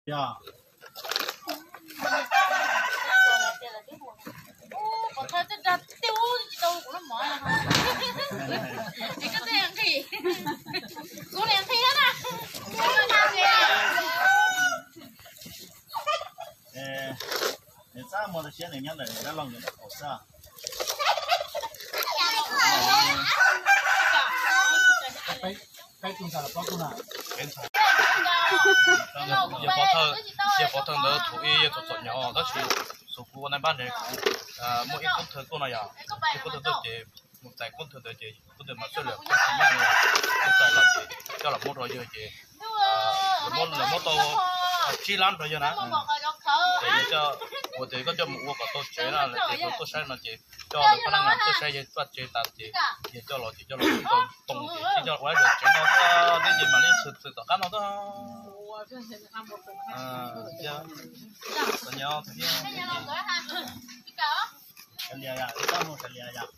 Yog. Nws txaj muag tas siab nws nyob ntawm Dab Laug nkawd lub kaum xwb. Yog pov thawj, yog pov thawj ntawd thaum ib yog thaum txom nyem tab sis xyov kuv ua nais npab nrog kuv muaj ib koob thawj tuaj no yog, ib koob thawj tuaj ces mus txais koob thawj ntawd ces koob thawj mas txawj lawm koob thawj nyaj no, kuv txais los ces coj los muab rau yawg ces lawv muab tau tsib lab rau yawg na. Ces yawg coj, kuv tias koj coj mus ua kom tau tsev na, lawv tias lawv tuaj saib no ces coj lawv pab neej tuaj saib yawg vaj tsev tas ces yawg coj los ces coj los tau too ces coj ua lawv tsev no xwb, thiab ces mam li txwm tom qab no xwb. Txom nyem thiab.